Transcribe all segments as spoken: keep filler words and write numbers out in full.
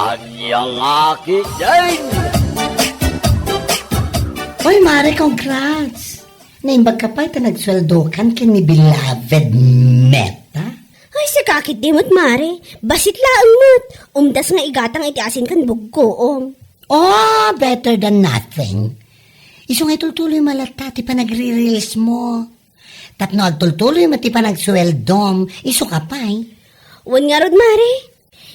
Ania nga ketdin? Oy, Mare, congrats! Naimbag ka pay ta nagsueldokan ken ni beloved Meta? Ay, sika ketdi met, Mare. Bassit laeng met. Umdas nga igatang iti asin ken buggoong. Oh, better than nothing. Isu nga itultuloy mo latta ti panagre-reels mo. Tapno agtultuloy met ti panagsueldom, isu ka pay. Wen ngarud, Mare.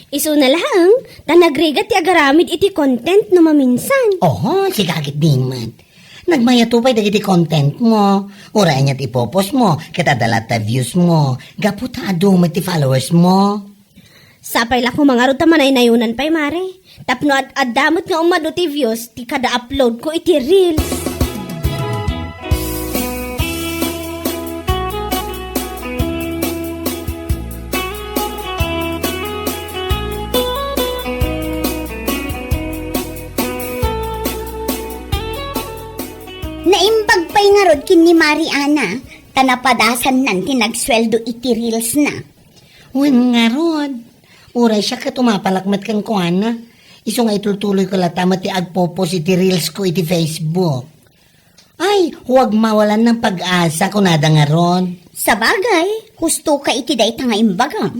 Isuna laeng, ta nagrigat ti agaramid iti content no maminsan. Oho, sika ketdi met. Nagmayato pay dagiti content mo. Uray aniat ipopost mo, ket adda latta views mo. Gapu ta adu met ti followers mo. Sapay la koma ngarud ta manaynayonan pay, Mare. Tapno ad-adda met nga umadu ti views ti kada upload ko iti reels. Naimbag pay ngarud ken ni Mariana, ta napadasannan ti nagsueldo iti reels na. Wen ngarud, uray siak ket umapalak met kenkuana. Isu nga itultuloy ko latta met ti agpopost iti reels ko iti Facebook. Ay, huwag mawalan ng pag-asa, kunada ngarud. Sabagay, husto ka iti dayta nga imbagam.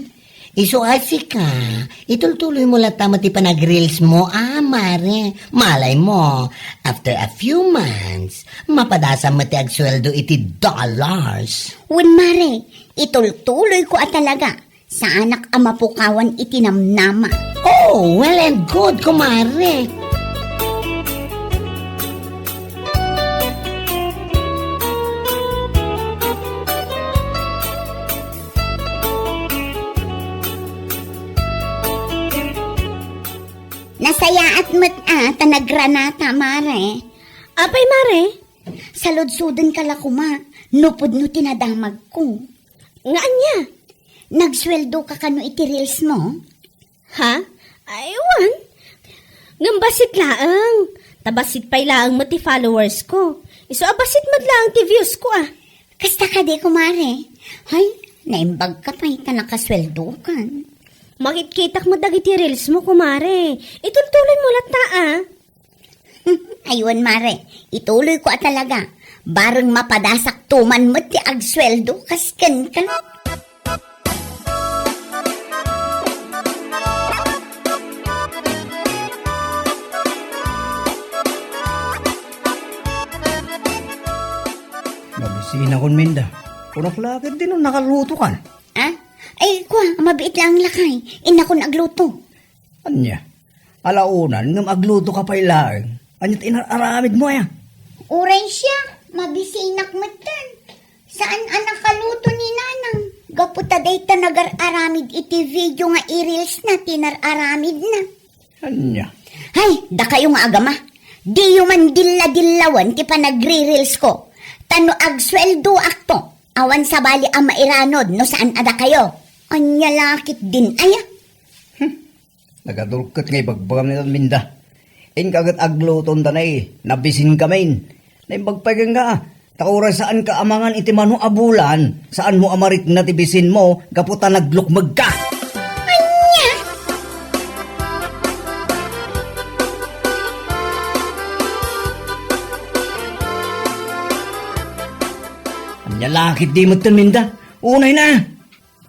Isu a sika, itultuloy mo latta met ti panag-reels mo, ah, Mare. Malay mo, after a few months, mapadasam met ti agsueldo iti dollars. Wen, Mare, itultuloy ko a talaga. Saanak a mapukawan iti namnama. Oh, well and good, kumare. Nasayaat met a ta nagranata, Mare. Apay, Mare? Saludsodenka la koma, no pudno ti nadamagko. Nga ania? Nagsueldo ka kano iti reels mo? Ha? Ay, wen. Ngem bassit laeng. Ta bassit pay laeng met ti followers ko. Isu a bassit met laeng ti views ko, ah. Kasta kadi, kumare? Hay, naimbag ka pay ta nakasueldo kan. Makitkitak met dagiti reels mo, kumare. Itultuloy mo latta, ah. Ay wen, Mare, ituloy ko a talaga. Bareng mapadasakto man met ti agsueldo kas kenka. Mabisinakon, Minda. Kunak la ketdin no nakaluto kan. Ah? Ay, kua, mabiit laeng lakay. Innakon agluto. Ania? Alaonan ngem agluto ka pay laeng. Ania ti inar-aramid mo, aya? Uray siak, mabisinak metten. Saan a nakaluto ni Nanang? Gapu ta dayta nagar-aramid iti video nga i-reels na ti nar-aramid na. Ania? Hay, dakayo nga agama. Diyo man dilla-dillawen ti panagre-reels ko. Ta no agsueldoakto, awan sabali a mairanod no saan a dakayo. Ania la ketdin aya? Hmm. Nagadulket nga ibagbagam ni Minda. Inka ket agluton ta nay, nabisin kamin. Naimbag pay kenka, ta uray saan ka amangan iti mano a bulan, saan mo a marikna ti bisin mo, gapu ta naglukmeg ka. Ania? Ania la ketdi metten, Minda? Unay na.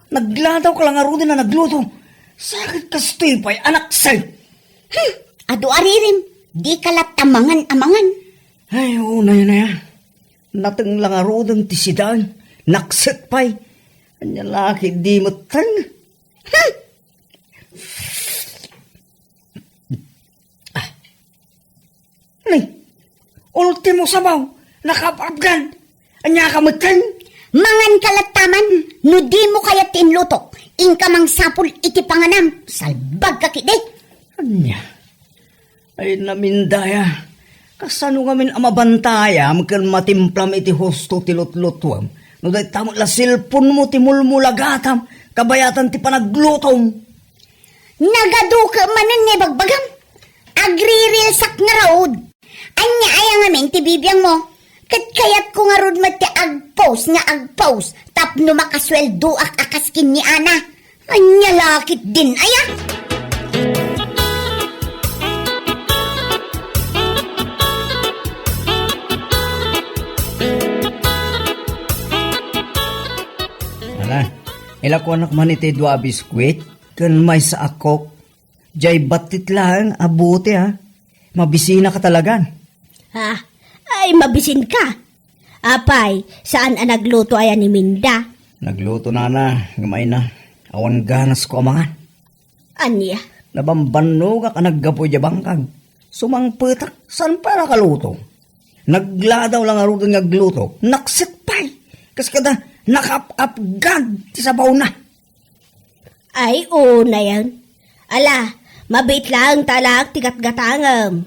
Nagladaw ka la ngaruden a nagluto. Sakit kastoy pay, anak say. Hmm, adu a ririm, di ka latta mangan a mangan. Ay, unay na ya. Nateng la ngaruden ti sidaen, nakset pay. Ania la ketdi metten. Hmm. Ah. Ni, ultimo sabaw, nakaababgan. Ania ka metten? Mangan ka latta man, no dimo kayat ti inlutok, inka mangsapul iti panganam, salbag ka ketdi. Ania? Ay, Minda ya. Kasano ngamin a mabantayam ken matimplam iti husto ti lutlutuem? No dayta met la cellphone mo ti mulmulagatam, kabayatan ti panaglutom. Nagaduke manen nga ibagbagam. Agririlsak ngarud. Ania aya ngamin ti bibiangmo? Ket kayatko ngarud met ti agpost nga agpost tapno makasueldoak a kas ken ni Ana. Ania la ketdin aya? Ilakuanak man iti dua a biskuit ken maysa a Coke. Diay battit laeng a bote, a. Mabisinaka talagan. Ha? Ay, mabisinka? Apay, saan a nagluto aya ni Minda? Nagluto, nana, ngem ay na, awan ganasko a mangan. Ania? Nabambannogak a naggapu idiay bangkag. Sumangpetak, saan pay a nakaluto? Nagladaw la ngaruden nga agluto. Naksit pay. Kas kada nakaap-apgad ti sabawna. Ay, unayen. Ala, mabiit laeng ta alaak ti gatgatangem.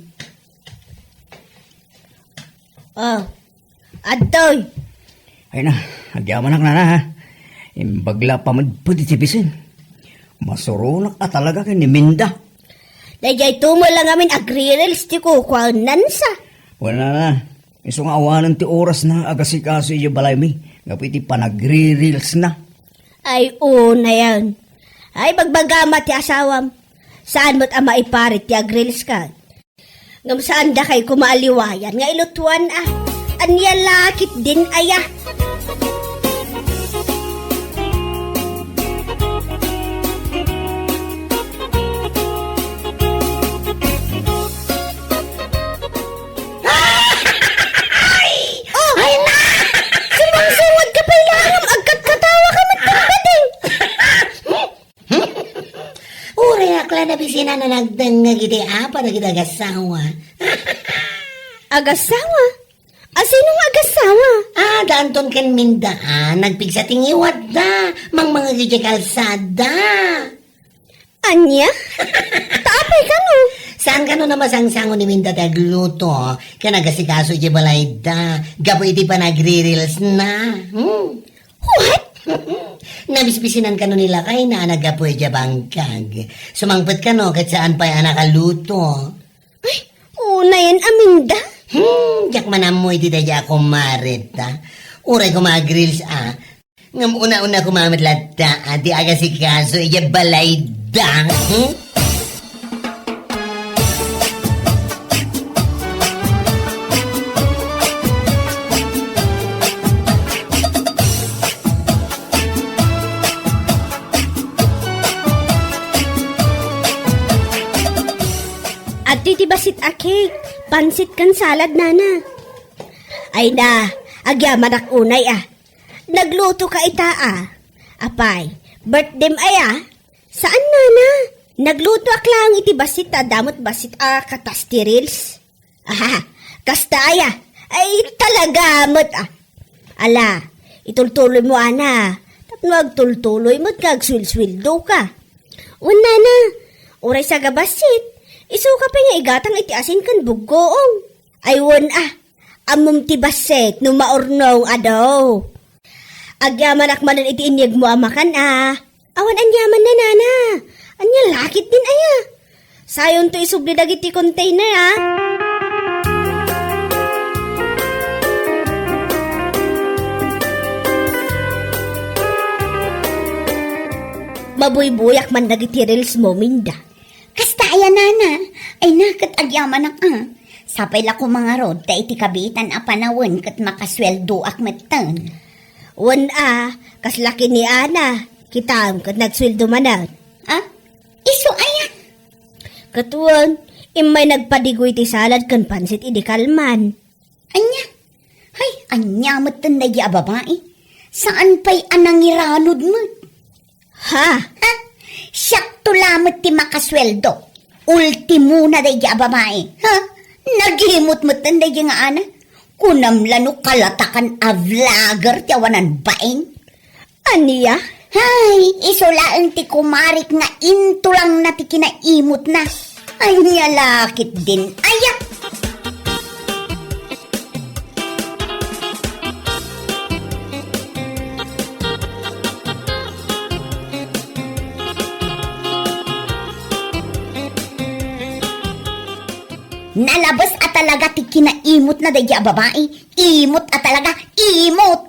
Oh, adtoy. Ay na, agyamanak, nana, ha. Imbag la pamedped iti bisin. Masuronak a talaga ken ni Minda. Daydiay tumol la ngamin agri-reels ti kukuaennansa. Wen, nana, isu nga awanen ti orasna agasikaso idiay balaymi gapu iti panagri-reelsna. Ay, unayen. Ay, bagbagam a ti asawam. Saan met a maiparit ti agreels ka? Ngem saan dakay koma a liwayan nga ilutuan a. Ania la ketdin aya? Ay! Oh! Ay na! Sumangsungot ka pay laeng, agkatkatawa ka met pagpading. Uray ak la nabisinan a nagdengngeg iti apa dagiti agasawa. Agasawa? Asino nga agasawa? Ah, da Anton ken Minda, ah, nagpigsa ti ngiwatda, mangmangeg idiay kalsada. Ania? Ta apay kano? Saan kano a masangsango ni Minda ti agluto ken agasikaso idiay balayda gapu iti panagri-reelsna? Hmm? What? Nabisbisinan kano ni lakayna a naggapu idiay bangkag. Sumangpet kano ket saan pay a nakaluto. Ay, unayen a Minda? Hmm, diak man ammo iti daydiay a kumareta. Uray koma agreels a. Ngem una-una koma met latta a ti agasikaso idiay balayda. Hmm? Adtoy ti bassit a cake, pansit ken salad, nana. Ay na, agyamanak unay a. Nagluto ka ita a. Apay, birthdayem aya? Saan, nana? Naglutoak laeng iti bassit ta adda met bassit a katas ti reels. Aha, kasta aya? Ay, talaga met a. Ala, itultuloy mo, ana. Tapno agtultuloy met nga agsuelsueldo ka. Wen, nana, uray sagabassit, isu ka pay nga igatang iti asin ken buggoong. Ay, wen a, ammom ti bassit no maurnong adu. Agyamanak manen iti inyegmo a makan a. Awan aniaman na, nana. Ania la ketdin aya? Sayonto isubli dagiti container, a. Mabuybuyak man dagiti reels mo, Minda. Kasta aya, nana? Ay na, ket agyamanak a. Sapay la koma ngarud ta iti kabiitan a panawen ket makasueldoak metten. Wen a, kasla ken ni Ana, kitaem ket nagsueldo manen. A? Isu aya? Ket wen, immay nagpadigoy ti salad ken pansit idi kalman. Ania? Hay, ania metten daydi a babai? Saan pay a nangiranod met? Ha? Ha? Siakto lamet ti makasueldo. Ultimona daydi a babai. Ha? Nagimot metten daydi nga Ana. Kunam la no kalatakan a vlogger ti awanan bain. Ania? Hay, isu laeng ti kumarik nga intulangna ti kinaimotna. Ania la ketdin aya? Nalabes a talaga ti kinaimotna daydi a babai. Imot a talaga, imot!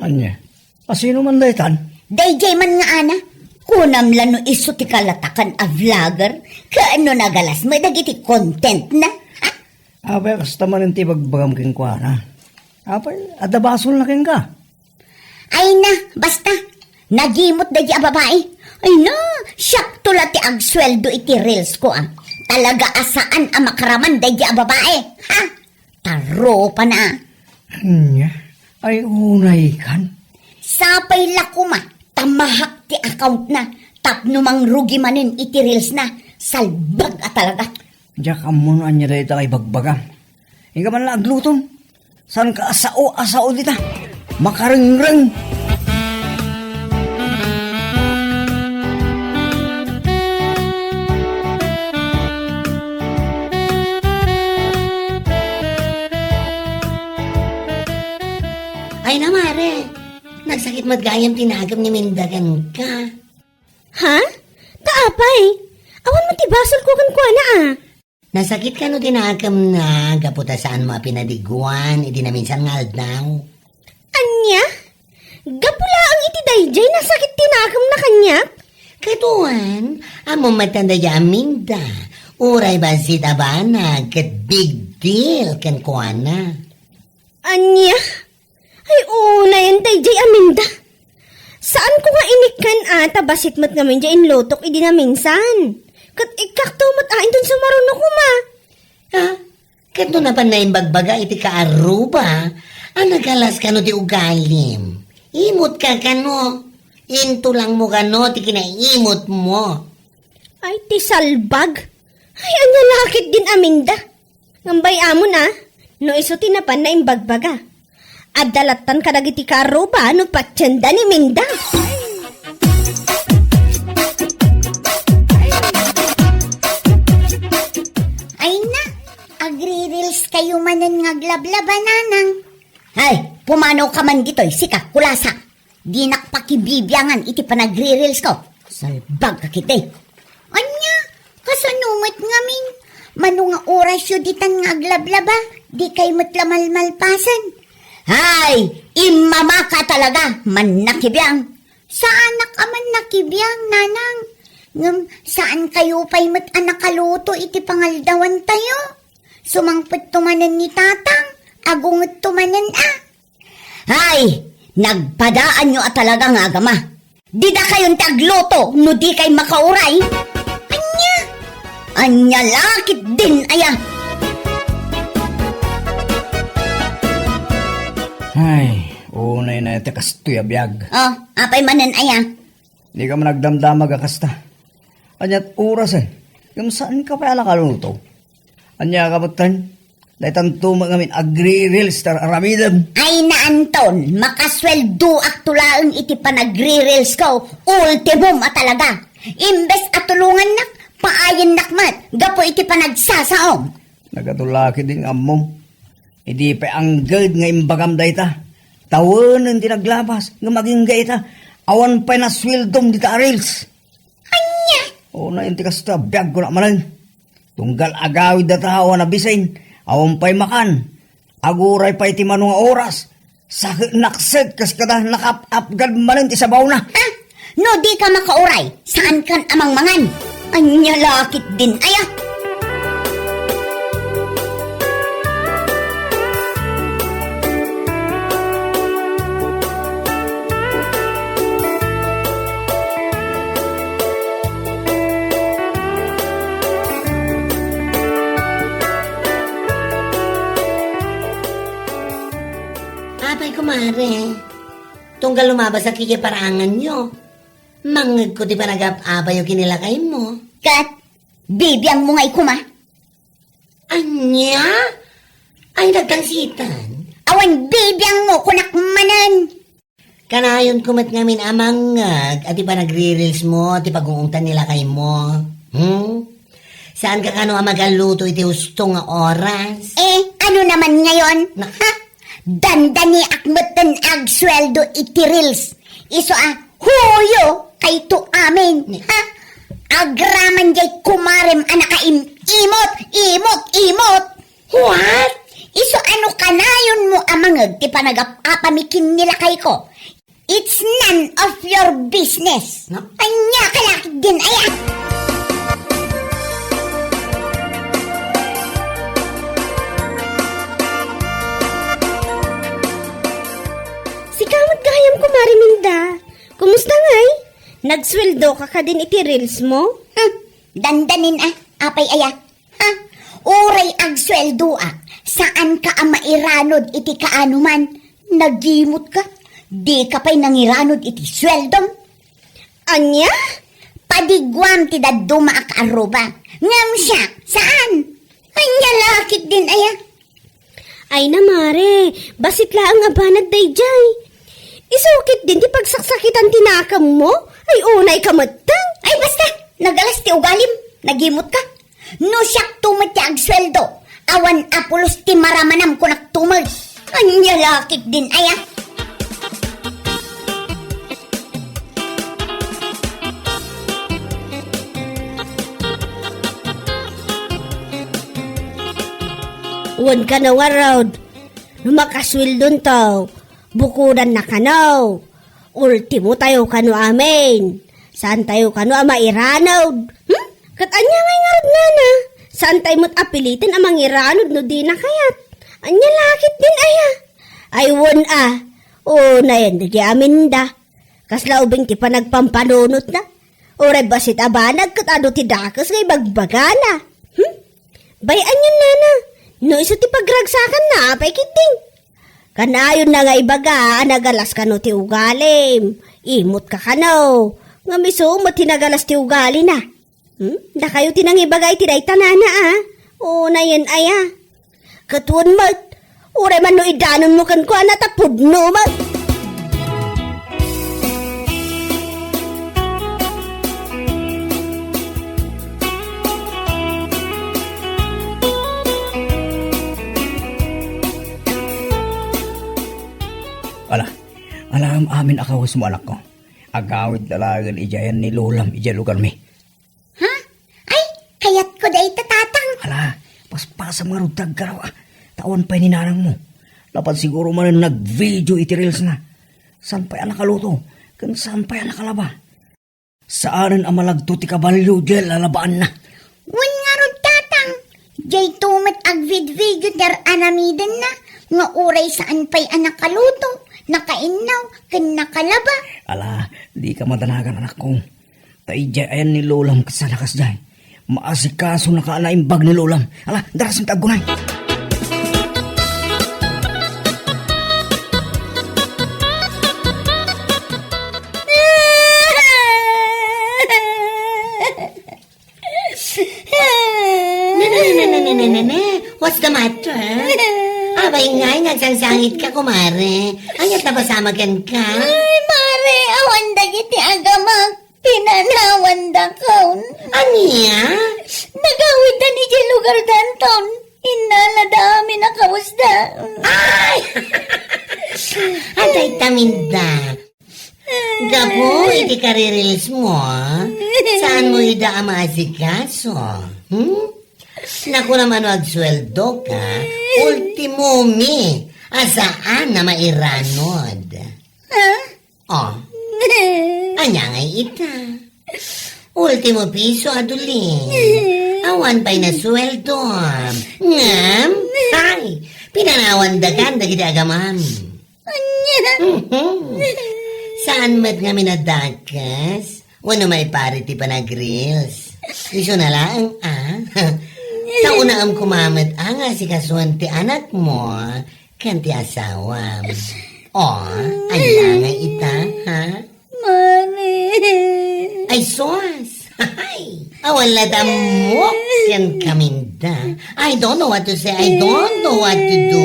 Ania? Asino man daytan? Daydiay man nga Ana. Kunam la no isu ti kalatakan a vlogger, ken no nagalas met dagiti contentna. Ha? Apay, kasta manen ti ibagbagam kenkuana. Apay, adda basolna kenka? Ay na, basta. Nagimot daydi a babai. Ay na, siakto la ti agsueldo iti reels ko, ah. Talaga a saan a makaraman daydi a babai. Ha? Tarupana. Nya, ay unay kan? Sapay la koma, ta mahak ti account na, tapno mangrugi manen iti reels na, salbag a talaga. Diak ammo no ania dayta nga ibagbagam. Inka man la aglutom. Saan ka asao, asao dita? Makarengreng. Ay na, mare. Nagsakit met gayam ti nakem ni Minda kenka. Ha? Ta apay? Awan met ti basol ko kenkuana, a. Nasakit kano ti nakem na gapu ta saan mo a pinadiguan iti naminsan nga aldaw? Ania? Gapu laeng iti daydiay nasakit ti nakem na kaniak? Ket wen, ammom met daydiay a Minda, uray bassit a banag ket big deal kenkuana. Ania? Ay, unayen daydiay a Minda. Saanko nga inikkan a ta bassit met ngamin diay inlutok idi naminsan. Ket ikkakto met a inton sumaruno koma. Ha? Ket no napan naimbagbaga iti kaarruba a nagalas kano ti ugalim, imot ka kano? Intulang mo kano ti kinaimot mo? Ay, ti salbag! Ay, ania la ketdin a Minda? Ngem bay-amon a, no isu ti napan naimbagbaga. Adda lattan kadagiti kaarruba no patienda ni Minda. Ay na, agri-reels kayo manen nga aglablaba, nanang. Ay, pumanaw ka man ditoy, sika, kulasa. Dinak pakibibiangan iti panagri-reels ko. Salbag ka ketdi. Ania, kasano met ngamin? Mano nga orasyo ditan nga aglablaba? Dikay met la malmalpasen. Hay, immamaka talaga, mannakibiang. Saanak a mannakibiang, nanang. Ngem saan kayo pay met a nakaluto iti pangaldawantayo? Sumangpetto manen ni tatang, agungetto manen a. Hay, nagpadaanyo a talaga nga agama. Didakayon ti agluto no dikay makauray. Ania? Ania la ketdin aya? Ay, unay na ti kastoy a biag. Oh, apay manen aya? Dika man agdamdamag a kasta. Aniat orasen? Ngem saanka pay a nakaluto? Ania ka metten? Daytanto met ngamin agri-reels ti ar-aramidem. Ay na, Anton, makasueldoakto laeng iti panagri-reels ko. Ultimum a talaga. Imbes a tulongannak, paayennak met gapu iti panagsasaom. Nagadu la ketdin nga ammom. Idi pay angged nga imbagam dayta, tawenen ti naglabas, ngem agingga ita, awan pay nasueldom dita a reels. Ania? Unayen ti kasta, biagko na manen. Tunggal agawid data awan a bisin, awan pay makan. Aguray pay ti mano nga oras. Sakit nakset kas kada nakap-apgad manen ti sabawna. Ha? No di ka makauray, saan kan a mangmangan? Ania la ketdin aya? Apay, kumare, tunggal lumabasak idiay paraanganyo, mangngegko ti panagap-apayo ken ni lakaymo. Ket, bibiangmo ngay koma? Ania? Ay, nagkansitan. Awan bibiangmo, kunak manen. Kanayonko met ngamin a mangngeg a ti panagri-reels mo ti pag-uungtan ni lakaymo. Hmm? Saanka kano a magalluto iti husto nga oras? Eh, ano naman ngayon? Nak- Ha? Dandaniak metten agsueldo iti reels. Isu a huyo kayto amin. Ni- Ha? Agraman diay kumarem a nakaim-imot, imot, imot. What? Isu a no kanayonmo a mangngeg ti panagap-apami ken ni lakayko, it's none of your business. Nga? Ania ka la ketdin aya? Sika met gayam, Kumare Minda. Kumusta nga Agsueldoka kadin iti reels mo? Hmm, dandanin a, apay aya? Ha? Uray agsueldoak, saanka a mairanud iti kaano man. Nagimut ka. Di ka pay nangiranud iti sueldom. Ania? Padiguam ti dadduma a kaarruba. Ngem siak, saan? Ania la ketdin aya? Ay na, mare, bassit laeng a banag daydiay. Isu ketdin ti pagsaksakitan ti nakemmo? Ay, unay ka metten. Ay, basta! Nagalas ti ugalim. Nagimut ka. No siak to met ti agsueldo, awan a pulos ti maramanam kunak to met. Ania la ketdin aya? Wen kano ngarud, no makasueldonto, bukodanna kano. Ultimo tayo kano amin. Saan tayo kano a mairanud? Hmm? Ket ania ngay ngarud, nana? Saan tayo met a piliten a mangiranud no dina kayat? Ania la ketdin aya? Ay, wen a. Unayen dagiti aminda. Kasla ubing ti panagpampanunotna. Uray bassit a banag ket adu ti dakes nga ibagbagana. Hmm? Bay-an yon, nana. No isu ti pagragsakanna, apay ketdin? Kanayonna nga ibaga a nagalas kano ti ugalim. Imut ka kano. Ngem isu met ti nagalas ti ugalina. Hmm? Dakayo ti nangibaga iti dayta, nana, a? Unayen aya? Ket wen met, uray man no idanonmo kenkuana ta pudno met. Ala, ala, am-amin a kawesmo, anakko. Agawid laengen idiay ayan ni lolam idiay lugarmi. Ha? Ay, kayatko dayta, tatang. Ala, paspasam ngarud ti aggaraw, a. Ta awan pay ni nanangmo. Lapat siguro manen nag-video iti reelsna. Saan pay a nakaluto, ken saan pay a nakalaba. Saanen a malagto ti kabalio diay lalabaanna. Wen ngarud, tatang, dayto met agvidvideo ti ar-aramidenna nga uray saan pay a nakaluto, nakainnaw, ken nakalaba. Ala, dika madanagan, anakko. Ta idiay ayan ni lolam ket saan a kasdiay. Maasikaso naka a naimbag ni lolam. Ala, darasem ti aggunay. Nene, nene, nene, nene, nene. What's the matter? Abay ngay, nagsangsangitka, kumare. Ania ti napasamak kenka? Ay, mare, awan dagiti agamak. Pinanawandakon. Ania? Nagawidan idiay lugardanton. Innalada amin a kawesda. Ay! Adayta, Minda. Gapu iti karireelsmo, saanmo ida a maasikaso? Hmm? Nakunam a no agsueldoka, ultimomi a saan a mairanod. Ha? Oh. Ania ngay ita? Ultimo piso, Adeline. Awan pay nasueldo. Ngem, hay, pinanawandakan dagiti agamam. Ania? Mhm. Saan met ngamin a dakes wenno maipari ti panagreels? Isuna laeng, a. Ta unaem koma met a nga asikasuen ti anakmo ken ti asawam. O, ania ngay ita, ha? Mare. Ay, sus! Hay! Awan la ta ammok kenka, Minda. I don't know what to say. I don't know what to do.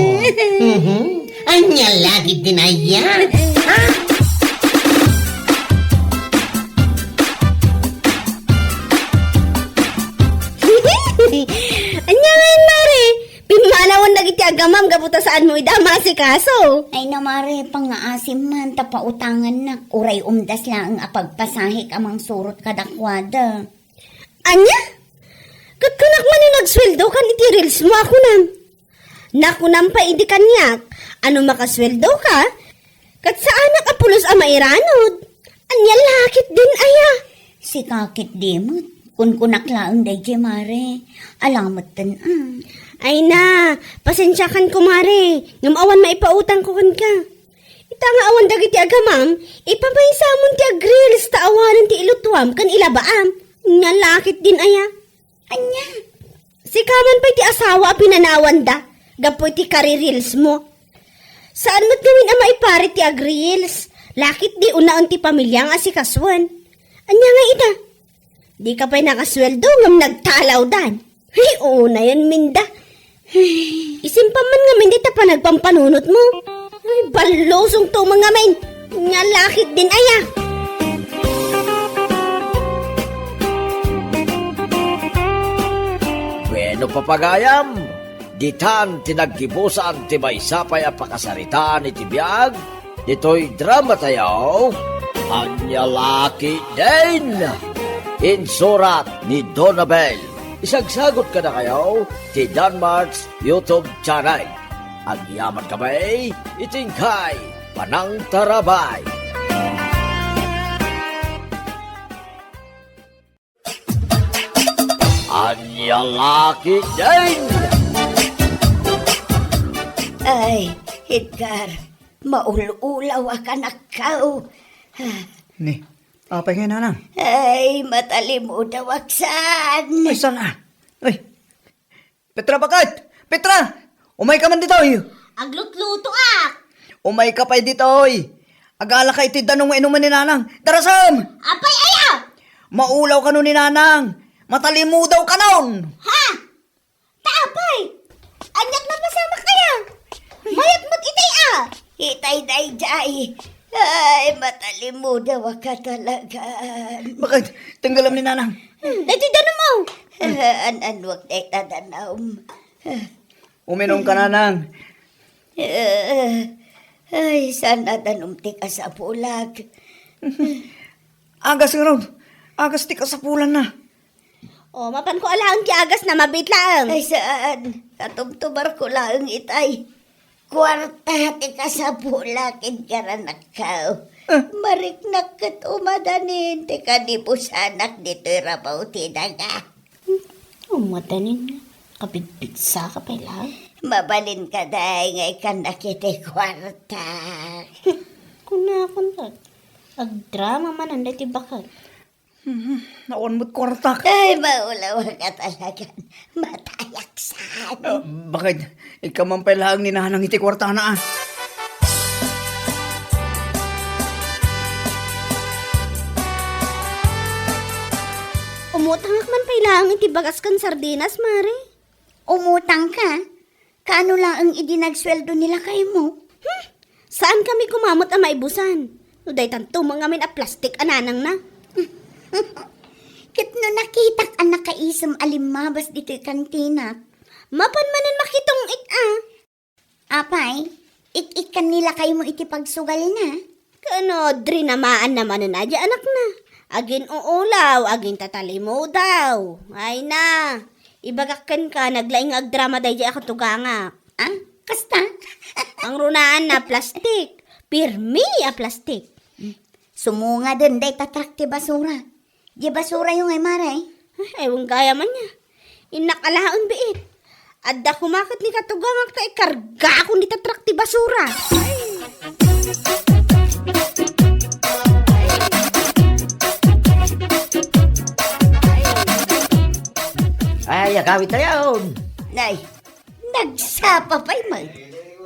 Mhm. Ania la ketdin aya? Ha? Ania ngay, mare? Pimmanawen dagiti agamam gapu ta saanmo ida a maasikaso. Ay na, mare, pangngaasim man ta pautangannak, uray umdas laeng a pagpasahek a mangsurot kadakuada. Ania? Ket kunak man no nagsueldokan iti reels mo a kunam. Nakunam pay idi kaniak, a no makasueldoka, ket saanak a pulos a mairanod. Ania la ketdin aya? Sika ketdi met, kunkunak laeng daydiay, mare. Ala metten, a. Ay na, pasensiakan, kumare, ngem awan maipautangko kenka. Ta nga awan dagiti agamam, ipamaysam ti agreels ta awanen ti ilutuam ken ilabaam. Nya lakit din aya. Ania? Sika man pay ti asawa a pinanawanda, gapu iti karireels mo. Saan met ngamin a maiparit ti agreels, lakit di unaen ti pamilia nga asikasuen. Ania nga ita? Dika pay nakasueldo ngem nagtalawdan. Ay, unayen minda. Ay, isimpa man ngamin dita panagpampanunot mo. Ay, ballusong to man ngamin. Nya lakit din aya. Bueno, papagayam, ditan ti naggibusan ti maysa pay a pakasaritaan iti biag ditoy drama tayo, Ania Lakit Din. Insurat ni Donabel. Isagsagot kadakayo ti Danmart's YouTube channel. Agyaman kami iti inkay panangtarabay. Ania Lakit Din. Ay, Edgar, maul-ulaw a kanakkaw. Ni, apay ngay, nanang? Ay, matalimudaw ak saan. Ay, saan a? Ay, Petra, baket? Petra! Umayka man ditoy! Aglutlutoak! Umayka pay ditoy! Agalaka iti danum nga inumen ni nanang. Darasem! Apay aya? Maulaw kano ni nanang. Matalimudaw kanon! Ha? Ta apay? Aniak napasamak aya? Mayat met itay a? Itay daydiay. Ay, matalimudaw ka talaga. Baket, tenggelam ni nanang. Hmm, daytoy danum, o. An-anuak dayta danum. Uminom ka, nanang. Eh, ay, saan a danum ti kasapulak? Agas ngarud. Agas ti kasapulanna. O, mapanko alaen ti agasna, mabiit laeng. Ay, saan. Katumtubarko laeng itay. Kuarta ti kasapulak, Edgar anakko. Ah. Mariknak ket umadanin ti kanibusanak ditoy rabaw ti daga. Hmm, umadanin nga. Kabigbigsaka pay laeng. Mabalin ka, day, nga ikannak iti kuarta. Kuna, kuna. Agdrama man, anda ti baket. Hmm, awan met kuartak. Ay, maulaw ka talaga. Matayak saan. Ah, baket, ikaw man pay laeng ni nanang iti kuartana, a. Umutangak man pay laeng iti bagas ken sardinas, Mare. Umutangka? Kaano laeng idi nagsueldo ni lakaymo? Hmm, saan kami kumamet a maibusan. No daytanto met ngamin a plastik a nanangna. Ket no nakitak a nakaisem a limmabas ditoy kantinak? Mapan manen makitong-ik a. Apay, ik-ikkan ni lakaymo iti pagsugalna? Ken no, drinamaanna manen a di anakna. Agin-uulaw, agin tatalimudaw. Ay na, ibagak kenka, naglaing nga agdrama daydiay a katugangak. Ah, kasta? Pangrunaanna, plastik. Pirmi a plastik. Sumungaden dayta truck ti basura. Di basurayo ngay, Mare? Ay, wen gayam ania. Innak alaen biit. Adda kumaket ni katugangak ta ikargakon dita truck ti basura. Ay, agawidtayon. Nay, nagsapa pay met.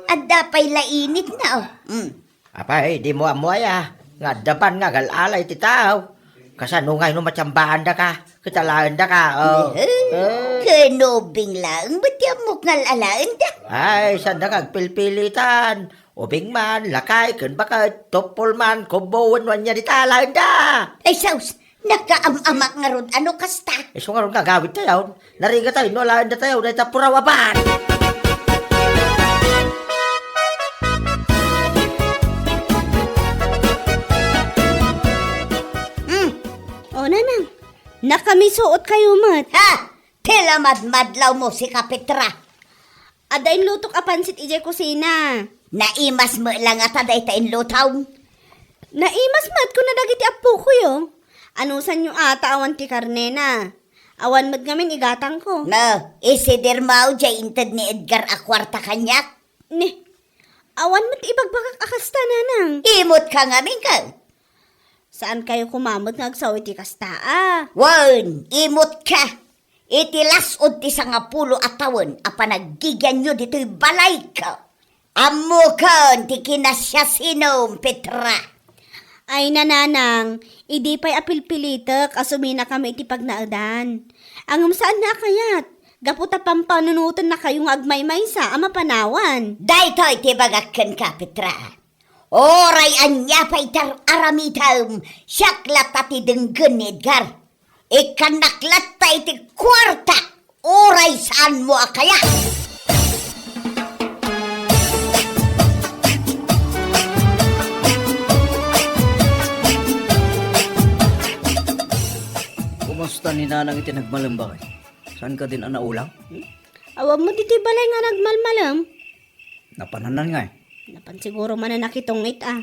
Adda pay la initna, o. Hmm. Apay, dimo ammo aya, nga adda ban nga agal-ala iti tao. Kasano ngay no matiambaandaka, ket alaendaka, o. Eh, eh. Ken ubing laeng met ti ammok nga al-alaenda. Ay, saandaka agpilpilitan. Ubing man, lakay, ken baket, tuppol man, kubbo, wenno ania dita alaenda. Ay, sus! Nakaam-amak ngarud a no kasta. Isu ngarud nga agawidtayon. Narigatayo no alaendatayo dayta puraw a ban. Hmm. O, nanang, nakamisuotkayo met. Ha? Ti la madmadlawmo, sika Petra. Adda inlutok a pansit idiay kusina. Naimas met la ngata dayta inlutom? Naimas met, kuna dagiti appokoyo. Anusanyo a ta awan ti karnena. Awan met ngamin igatangko. No, isidir maw diay inted ni Edgar a kuarta kaniak? Ni, Awan met ibagbagak a kasta, nanang. Imut ka ngamin, ket? Saan kayo kumamet nga agsaw iti kasta, a? Wen, imut ka. Iti las-ud ti sangapulo a tawen a panaggigianyo ditoy balayko, ammoken ti kinasiasinom, Petra. Ay, nanang, idi pay a pilpilitek a suminakami iti pagnaedan. Ngem saan nga a kayat, gapu ta pampanunotennakayo nga agmaymaysa a mapanawan. Daytoy ti ibagak kenka, Petra. Uray ania pay ti ar-aramidem, siak latta ti denggen ni Edgar. Ikkannak latta iti kuartak, uray saanmo a kayat. Kumusta ni Nanang iti nagmalem, baket? Saan ka din a naulaw? Awan met iti balay nga nagmalmalem. Napananna ngay? Napan siguro manen a nakitungit, a.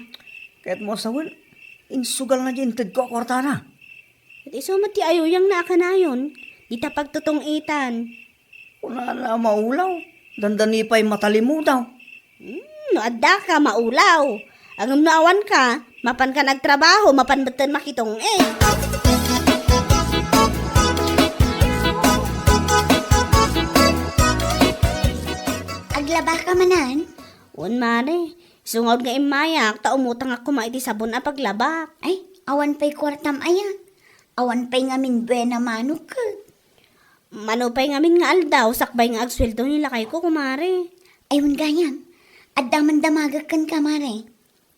Ket mo sawen, insugal na di intedko a kuartana. Ket isu met ti ayuyangna a kanayon, dita pagtutung-itan. Kunana a maulaw, dandani pay matalimudaw. Hmm, no adda ka, maulaw. Ngem no awan ka, mapan ka nagtrabaho, mapan metten makitungit. Aglaba ka manen? Wen, mare. Isu nga immayak, ta umutangak koma iti sabon a paglabak. Ay, awan pay kuartam aya. Awan pay ngamin buena manok ket. Mano pay ngamin nga aldaw, sakbay nga agsueldo ni lakayko, kumare. Ay, wen gayam. Adda man damagek kenka, mare.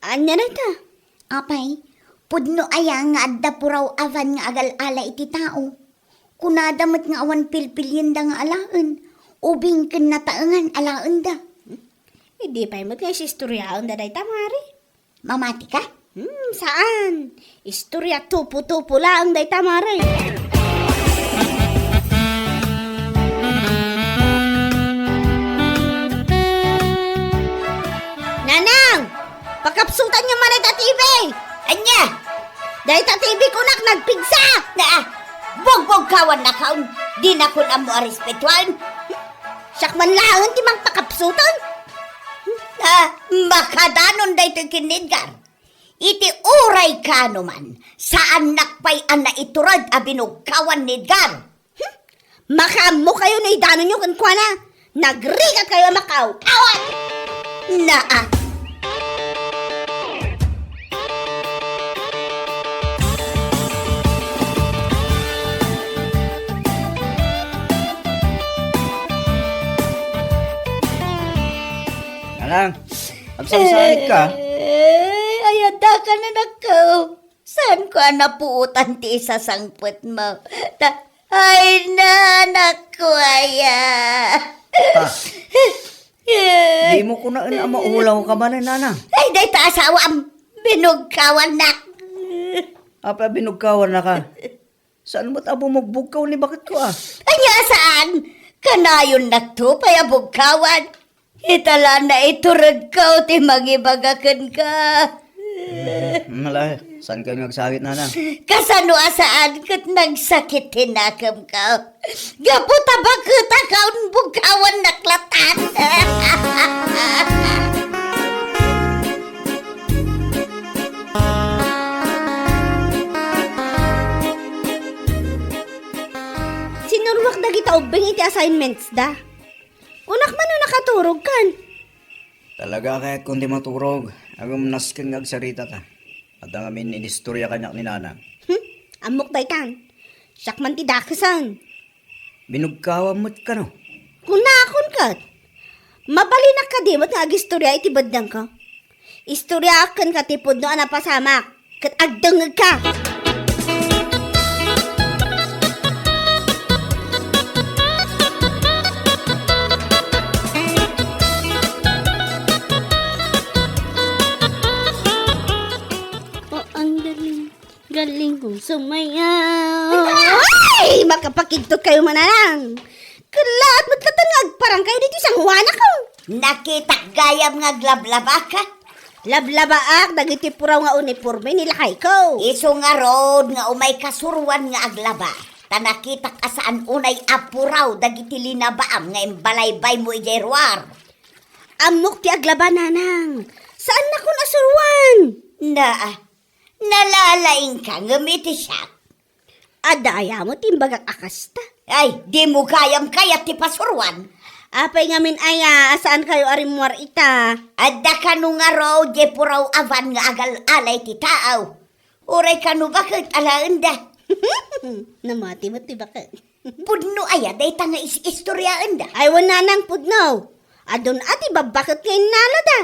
Ania dayta? Apay, pudno aya nga adda puraw a van nga agal-ala iti tao? Kunada met nga awan pilpilienda nga alaen, ubing ken nataengan alaenda. Idi pay met nga isistoriaenda dayta, mare. Mamati ka? Hmm, saan? Istorya tupo-tupo laeng dayta, mare. Nanang! Pakapsutanyo man dayta T V! Ania? Dayta T V kunak nagpigsa! Na, bugbugkawannakon, dinakon ammo a respetuan. Siak man laeng ti mangpakapsutan. Ah, makadanon daytoy ken ni Edgar. Iti uray kaano man, saannak pay a naitured a binugkawan ni Edgar. Hmm? Makaammo kayo no idanonyo kenkuana. Nagrigat kayo a makaaw-awat! Naa! Nanang, agsangsangit ka? Ay, ay, adda ka, anakko. Saanko a napuotan ti isasangpetmo? Ta-, ay, nanakko aya. Ah. Dimo kunaen a maulaw ka manen, nanang? Ay, dayta asawam. Binugkawannak. Apay a binugkawannaka? Saan met a bumugbugkaw ni baketko, a? Ania saan? Kanayonnakto pay a bugkawan. Ita la naituredko ti mangibaga kenka. Hmm, ala, saan kayo nga agsakit, nanang? Kasano a saan ket nagsakit ti nakemko? Gapu ta baket a kaon bugkawannak latan. Sinuruak dagita ubbing iti assignments da. Kunak man no nakaturogkan. Talaga a kayatkon ti maturog, ngem nasken nga agsaritata. Adda ngamin inistorya kaniak ni nanang. Hmm, ammok daytan. Siak man ti dakesan. Binugkawam met kano? Kunakon ket. Mabalinak kadi met nga agistorya iti beddengko? Istoryaak kenka ti pudno a napasamak, ket agdengngegka. O, ang galing. Galing kong sumayaw. Ay! Makapakigtot kayo mananang. Kalaat met latta nga agparang kayo ditoy sanguanakon. Nakitak gayam nga aglablabaka. Lablabaak dagiti puraw nga uniporme ni lakayko. Isu ngarud nga umay kasuroan nga aglaba. Ta nakitak a saan unay a puraw dagiti linabaam nga imbalaybaymo idiay ruar. Ammok ti aglaba, nanang. Saannakon a suruan. Naa, nalalaingka ngem iti siak. Adda aya met ti imbagak a kasta? Ay, dimo gayam kayat ti pasuruan. Apay ngamin aya a saankayo a rimmuar ita? Adda kano ngarud diay puraw a van nga agal-ala iti tao. Uray kano baket alaenda. Namati met ti baket. Pudno aya dayta nga is-istoriaenda? Ay, wen, nanang, pudno. Adun a ti babbaket nga innalada.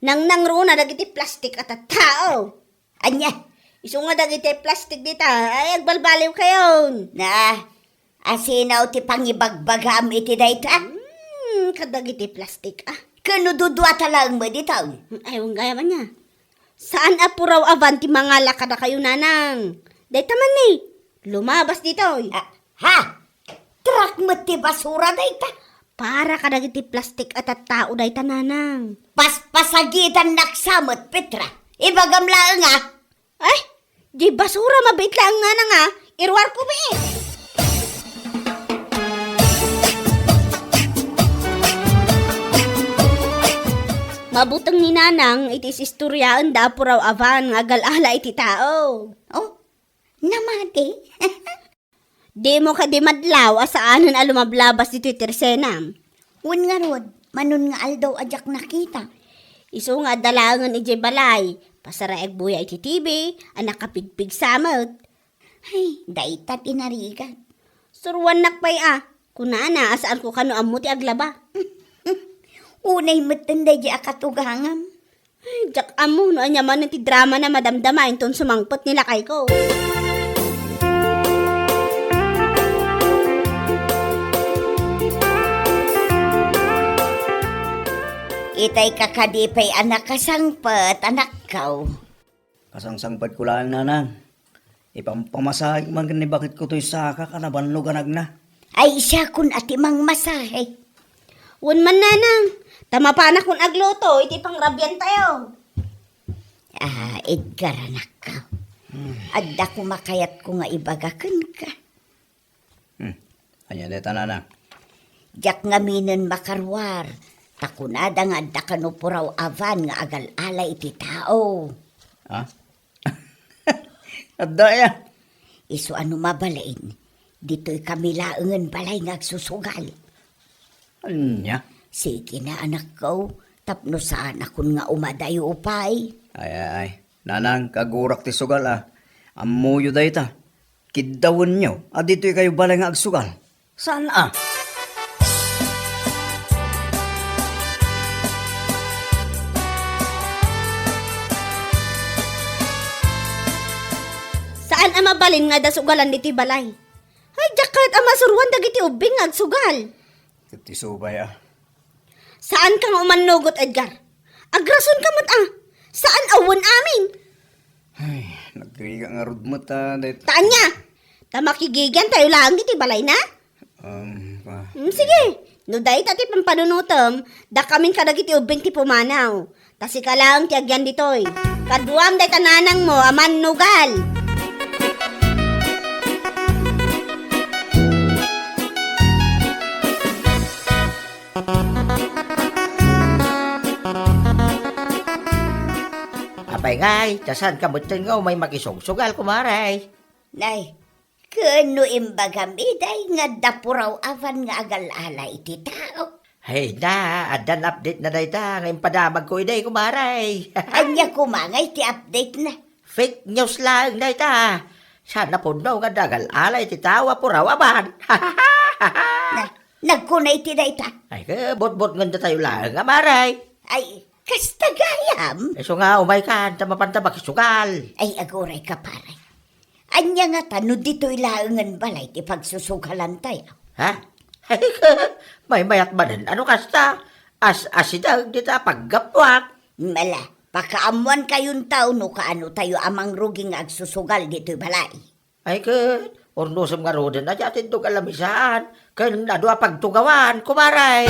Nangnangruna dagiti plastik a tattao. Ania? Isu nga dagiti plastik dita, ay, agbalbaliwkayon. Na, asino ti pangibagbagam iti dayta? Hmm, kadagiti plastik, ah. Kano duduata laeng met dita? Ay, wen gayam ania. Saan a puraw a van ti mangala kadakayo, nanang. Dayta man ni, lumabas ditoy. Ah, ha? Truck met ti basura dayta. Para kadagiti plastik a tattao dayta, nanang. Paspasagidannak sa met, Petra. Ibagam laeng, a. Ay, di basura, mabiit laeng, nanang, a. Iruarko biit. Mabuteng ni nanang iti is-istoriaenda a puraw a van nga agal-ala iti tao. Oh, namati? Dimo kadi madlaw a saanen a lumablabas ditoy tersenam? Wen ngarud, manon nga aldaw a diak nakita. Isu nga adda laengen idiay balay, pasaraag buya iti T V, a nakapigpigsa met. Ay, dayta ti narigat. Suruannak pay a, kunana a saanko kano ammo ti aglaba. Unay metten daydi a katugangam. Ay, diak ammo no ania manen ti dramana madamdama inton sumangpet ni lakayko. Itay ka kadi pay a nakasangpet, anakko. Kasangsangpetko laeng, nanang. Ipampamasahek man ken ni baketko toy saka a nabannog a nagna. Ay, siakon a ti mangmasahe. Wen man, nanang, ta mapanakon agluto iti pangrabiantayo. Ah, Edgar, anakko. Hmm. Adda koma kayatko nga ibaga kenka. Hmm. Ania dayta, nanang? Diak ngaminen makaruar, ta kunada nga adda kano puraw a van nga agal-ala iti tao. Ha? Adda aya? Isu a no mabalin, ditoy kami laengen balay nga agsusugal. Ania? Sige na, anakko, tapno saanakon nga umadayo pay. Ay, ay, ay. Nanang, kagurak ti sugal, a. Ammoyo dayta. Kiddawenyo a ditoy kayo balay nga agsugal. Saan a? Saan a mabalin nga adda sugalan ditoy balay. Ay, diak kayat a masuroan dagiti ubbing nga agsugal. Ket ti subay a. Saanka nga umannugot, Edgar. Agrasonka met a. Saan a wen amin. Ay, nagrigat ngarud met a, dayta. Ta ania? Ta makigigiantayo laeng ditoy balayna? Um, pa- Hmm, sige. No dayta ti pampanunotem, dakamin kadagiti ubbing ti pumanaw. Ta sika laeng ti agyan ditoy. Kaduam dayta nanangmo a mannugal. Apay ngay, ta saanka metten nga umay makisugsugal, kumare? Nay, ken no imbagam idiay nga adda puraw a van nga agal-ala iti tao? Hay na, addan update-na dayta nga impadamagko idiay, kumare. Ania koma ngay ti update-na? Fake news laeng dayta. Saan a pudno nga adda agal-ala iti tao a puraw a van. Na, nagkuna iti dayta? Ay, ke, butbutngandatayo laeng, a, mare. Ay, kasta gayam? Isu nga, umaykan, ta mapanta makisugal. Ay, agurayka, pare. Ania ngata no ditoy laengen balay ti pagsusugalantayo? Ha? Maymayat manen, a no kasta? As-asideg dita paggapuak. Mala, pakaammoankayonto no kaanotayo a mangrugi nga agsusugal ditoy balay. Ay ket, urnosem ngaruden a diak tindog a lamisaan ken adu a pagtugawan, kumare.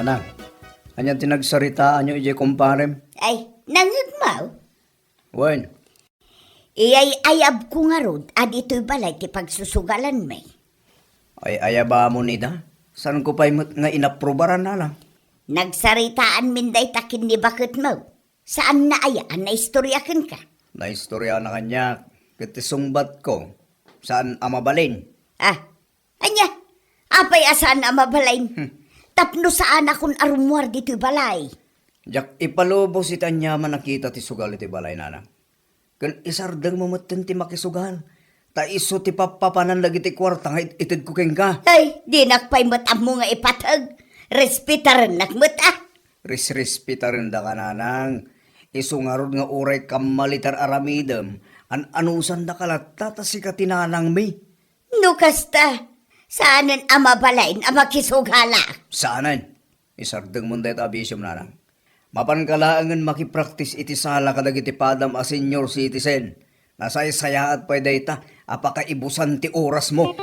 Anak, ania ti nagsaritaanyo idiay kumparem? Ay, nangngegmo? Wen. Iyay-ayabko ngarud a ditoy balay ti pagsusugalanmi. Ay-ayabamon ida? Saanko pay met nga inaprubaran, nanang? Nagsaritaanmin dayta ken ni baketmo. Saanna aya a naistorya kenka? Naistorya na kaniak, ket ti sungbatko, saan a mabalin. Ah, ania? Apay a saan a mabalin? Hmm. Tapno saanakon a rummuar ditoy balay. Diak ipalubos iti aniaman a kita ti sugal iti balay, nanang. Ken isardengmo metten ti makisugal, ta isu ti pappapanan dagiti kuarta nga it-itedko kenka. Ay, dinak pay met ammo nga ipateg. Respetarennak met, ah. Risrespetarendaka, nanang. Isu ngarud nga uray kammaliter aramidem, an-anusandaka latta ta sika ti nanangmi. No kasta, saanen a mabalin a makisugala. Saanen? Isardengmon dayta a bisiom, nanang. Mapanka laengen makipraktis iti sala kadagiti padam a senior citizen. Nasaysayaat pay dayta a pakaibusan ti orasmo.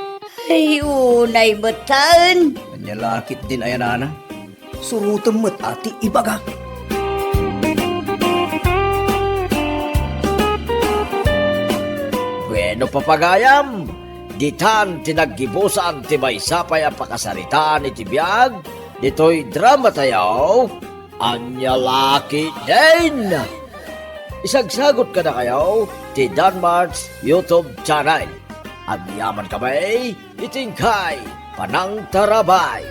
Ay, unay metten. Ania la ketdin aya, nanang? Surotem met a ti ibaga. Bueno, papagayam, ditan ti naggibusan ti maysa pay a pakasaritaan iti biag ditoy drama tayo. Ania la ketdin? Isagsagot kadakayo ti Danmart's YouTube channel. Agyaman kami iti inkay panangtarabay.